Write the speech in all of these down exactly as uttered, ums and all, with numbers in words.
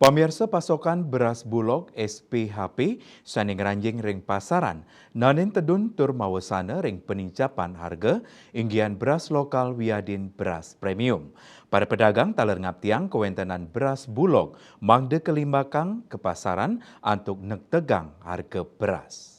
Pamirsa, pasokan beras Bulog S P H P sane ngranjing ring pasaran, naenin tedun tur mawasana ring panincapan harga, inggihan beras lokal wiadin beras premium. Para pedagang taler ngaptiang kawentenan beras Bulog mangda kalimbakang ka pasaran antuk negtegang harga beras.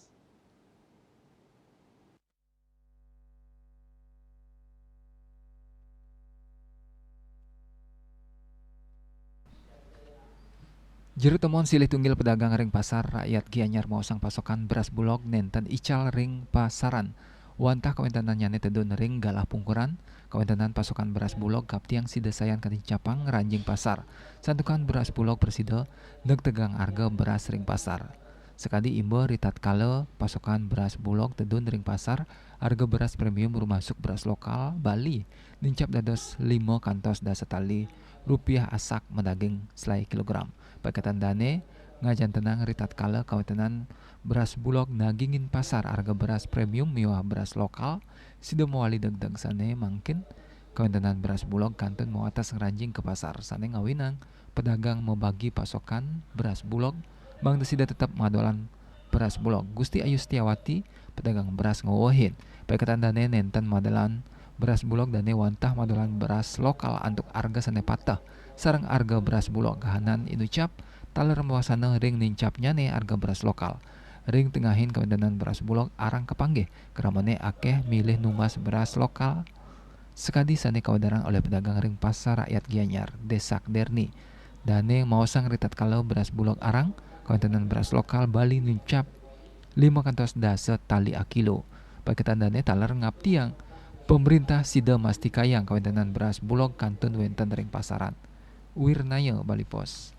Jero temuan silih tunggil pedagang ring Pasar Rakyat Gianyar maosang pasokan beras Bulog nenten ical ring pasaran. Wantah kawentenannyane tedun ring galah pungkuran, kawentenan pasokan beras Bulog kaptiang sida sayan katincapang ngranjing pasar. Santukan beras Bulog prasida negtegang arga beras ring pasar. Sakadi imba ritatkala pasokan beras Bulog tedun ring pasar, arga beras premium rumasuk beras lokal Bali nincap dados lima kantos dasa tali rupiah asak madaging selai kilogram. Paiketan dane ngajantenang ritatkala kawentenan beras Bulog nagingin pasar arga beras premium miwah beras lokal, sida mawali degdeg sane mangkin kawentenan beras Bulog kantun mawates ngranjing ka pasar, sane ngawinang pedagang mabagi pasokan beras Bulog, mangda sida tetep madolan beras Bulog. Gusti Ayu Setiawati, pedagang beras, ngwewehin, paiketan dane nenten madolan beras Bulog, dane wantah madolan beras lokal antuk arga sane pateh, sareng arga beras Bulog kahanan inucap taler mawasana ring nincapnyane arga beras lokal. Ring tengahin kawentenan beras Bulog arang kapanggih, kramane akeh milih numbas beras lokal. Sakadi sane kawedarang olih pedagang ring Pasar Rakyat Gianyar, Desak Derni. Dane maosang ritatkala beras Bulog arang, kawentenan beras lokal Bali nincap lima kantos dasa tali akilo. Paiketan dane taler ngaptiang, pemerintah sida mastikayang kawentenan beras Bulog kantun wenten ring pasaran. Wirnaya, Bali Post.